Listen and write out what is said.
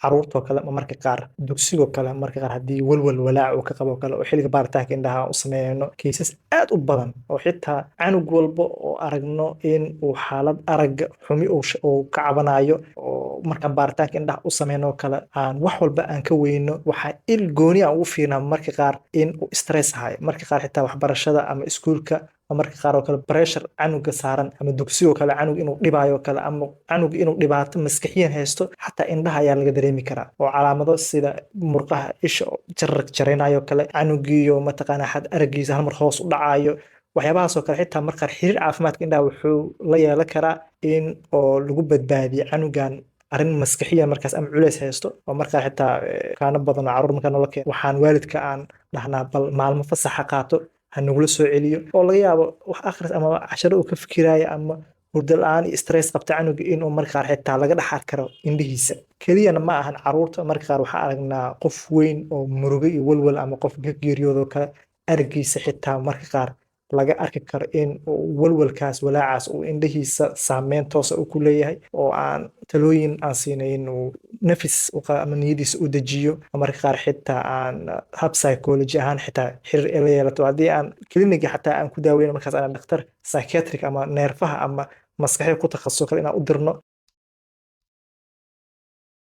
Caruurtoo kale ma marka qaar, dugsigoo kale marka qaar, haddii walwal walaac uu ka qabo kale, oo xilliga baaritaanka indhaha aan u sameeyno, cases aad u badan oo xitaa canug walba oo aragno in uu xaalad aragga xumi uu ka cabanayo, oo markaan baaritaanka indhaha u sameyno kale aan wax walba aan ka weyno, waxaa il gooni aan ugu fiirnaa marka qaar in uu stress hayo. Marka qaar xitaa waxbarashada ama iskuulka, marka qaar oo kale pressure canuga saaran, ama dugsigoo kale canug inuu dhibaayo kale, ama canug inuu dhibaato maskaxiyan haysto, xataa indhaha ayaa laga dareemi karaa, oo calaamado sida murqaha isha jarar jaraynayo kale, canugiiyo mataqaanaa xad aragiisa hal mar hoos u dhacayo, waxyaabahaasoo kale. Xitaa marka xiriir caafimaadka indhaha wuxuu la yeelan karaa in oo lagu badbaadiyo canugan arrin maskaxiyan markaas ama culeys haysto. Oo markaa xitaa kaano badan oo caruur markaa noola keen, waxaan waalidka aan dhahnaa bal maalmo fasaxa qaato, ha nagula soo celiyo, oo laga yaabo wax akhris ama casharo uu ka fikiraayo ama hurdo la-aan iyo stress qabta canuga inuu marka qaar xitaa laga dhex arki karo indhihiisa. Keliyana ma ahan caruurta, marka qaar waxaa aragnaa qof weyn oo murugo iyo walwal ama qof ka geeriyoodoo kale, aragiisa xitaa marka qaar laga arki karo in walwalkaas, walaacaas uu indhihiisa saameyn toosa uu ku leeyahay, oo aan talooyin aan siinay inuu nafis ama niyadiisa u dejiyo. Marka qaar xitaa aan hab psychology ahaan xitaa xiriir la yeelato, haddii aan clinic-ga xataa aan ku daaweyn, markaas aan dhakhtar psychiatric ama neerfaha ama maskaxda ku takhasuso kale inaan u dirno.